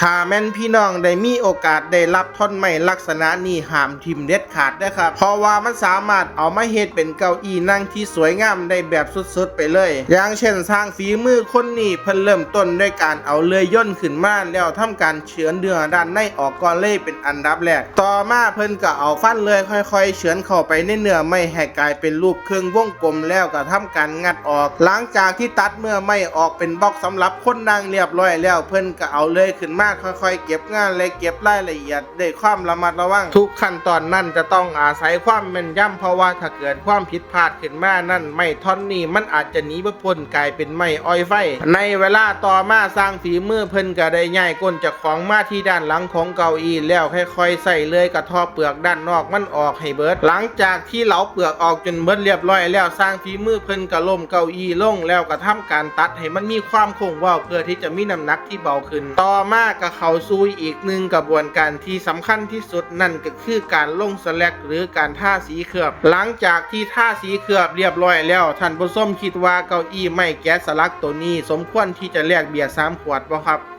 ຖ້າແມ່ນພີ່ນ້ອງໄດ້ມີໂອກາດໄດ້ລັບທ່ອນໄມ້ລັກສະນະນີ້ ຫ້າມຖິ້ມເດັດຂາດເດີຄັບ ເພາະວ່າມັນສາມາດເອົາມາເຮັດເປັນເກົ້າອີ່ນັ່ງທີ່ສວຍງາມໄດ້ແບບສຸດໆໄປເລີຍ. ຢ່າງເຊັ່ນ ຊ່າງຝີມືຄົນນີ້ ເພິ່ນເລີ່ມຕົ້ນດ້ວຍການເອົາເລື່ອຍຍົນຂຶ້ນມາ ແລ້ວທຳການເສີນເນື້ອດ້ານໃນອອກກ່ອນເລີຍເປັນອັນດັບແລກ. ຕໍ່ມາເພິ່ນກໍເອົາຟັນເລື່ອຍຄ່ອຍໆເສີນເຂົ້າໄປໃນເນື້ອໄມ້ໃຫ້ກາຍເປັນຮູບເຄິ່ງວົງກົມ ແລ້ວກໍທຳການງັດອອກ. ຫຼັງຈາກທີ່ຕັດເນື້ອໄມ້ອອກເປັນບລັອກສຳລັບຄົນນັ່ງລຽບລ້ອຍແລ້ວ ເພິ່ນກໍເອົາເລື່ອຍຂຶ້ນມາຄ່ອຍໆເກັບງານ ແລະ ເກັບລາຍລະອຽດ ດ້ວຍຄວາມລະມັດລະວັງ. ທຸກຂັ້ນຕອນນັ້ນຈະຕ້ອງອາໄສຄວາມແມ່ນຍຳ ເພາະວ່າຖ້າເກີດຄວາມຜິດພາດຂຶ້ນມານັ້ນ ໄມ້ທ່ອນນີ້ມັນອາດຈະໜີບໍ່ພົ້ນ ກາຍເປັນໄມ້ອອຍໄຟ. ໃນເວລາຕໍ່ມາ ຊ່າງຝີມືເພິ່ນກໍໄດ້ຍ້າຍກົ້ນເຈົ້າຂອງມາທີ່ດ້ານຫຼັງຂອງເກົ້າອີ່ ແລ້ວຄ່ອຍໆໃຊ້ເລື່ອຍກະເທາະເປືອກດ້ານນອກມັນອອກໃຫ້ເບິດ. ຫຼັງຈາກທີ່ເຫຼົາເປືອກອອກຈົນເບິດລຽບລ້ອຍແລ້ວ ຊ່າງຝີມືເພິ່ນກໍລົ້ມເກົ້າອີ່ລົງ ແລ້ວກໍທຳການຕັດໃຫ້ມັນມີຄວາມໂຄ້ງເວົ້າ ເພື່ອທີ່ຈະມີນ້ຳໜັກທີ່ເບົາຂຶ້ນ. ຕໍ່ມາກໍເຂົ້າສູ່ອີກໜຶ່ງກະບວນການທີ່ສຳຄັນທີ່ສຸດ ນັ້ນກໍຄືການລົງສະແລັກ ຫຼື ການທາສີເຄືອບ. ຫຼັງຈາກທີ່ທາສີເຄືອບລຽບລ້ອຍແລ້ວ ທ່ານຜູ້ຊົມຄິດວ່າເກົ້າອີ່ໄມ້ແກະສະຫຼັກໂຕນີ້ສົມຄວນທີ່ຈະແລກເບຍສາມຂວດບໍ່ຄັບ?